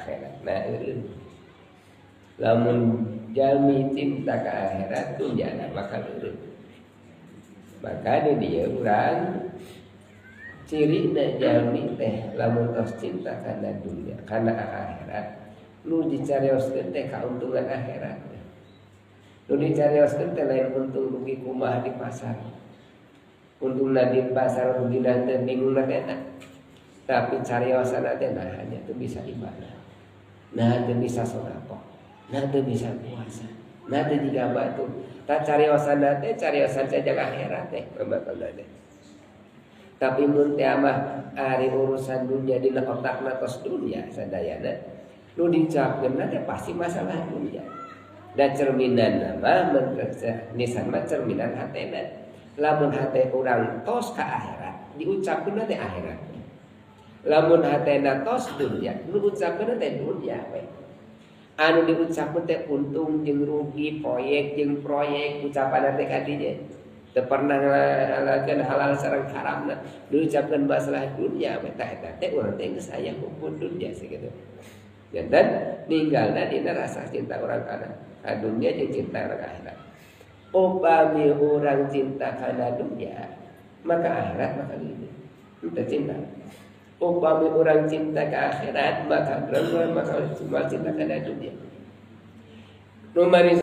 akhirat. Nah eureun lamun jalmi cinta ka akhirat dunyana bakal eureun. Maka di dieu urang cirina jalmi teh lamun tos cinta kana dunya kana akhirat nu dicarioskeun teh kauntungan akhirat. Nu dicarioskeun teh lain untung rugi kumaha di pasar. Untungna di pasar rugina teh bingungna teh eta. Tapi cariosan teh nah hanya teu bisa ibadah. Nah teu bisa sedekah. Nah teu bisa puasa. Nah teu jiga batur. Tah cariosan teh cariosan sajak akhirat teh babakan teh. Tapi mun teh mah ari urusan dunia dina otakna tos dunia sadayana nu diucapkeun teh pasti masalah dunia. Da cerminan mah nisan mah cerminan hatena. Lamun hate urang tos ka akhirat diucapkeun teh akhirat. Lamun hatena tos dunia nu ucapkeun teh dunia we. Anu diucapkeun teh untung jeung rugi, proyek jeung proyek ucapan teh kadinya. Teu pernah ngalakeun halal sareng haramna diucapkeun masalah dunia we tah eta teh urang teh geus aya hukum dunia sakitu. Janten ninggalna dina rasa cinta urang kana ka dunia jeung cinta urang ka akhirat. Upami urang cinta kana dunia maka akhirat bakal ini teu cinta. Upami urang cinta ka akhirat maka urang bakal cuma cinta kana dunia. Nu manis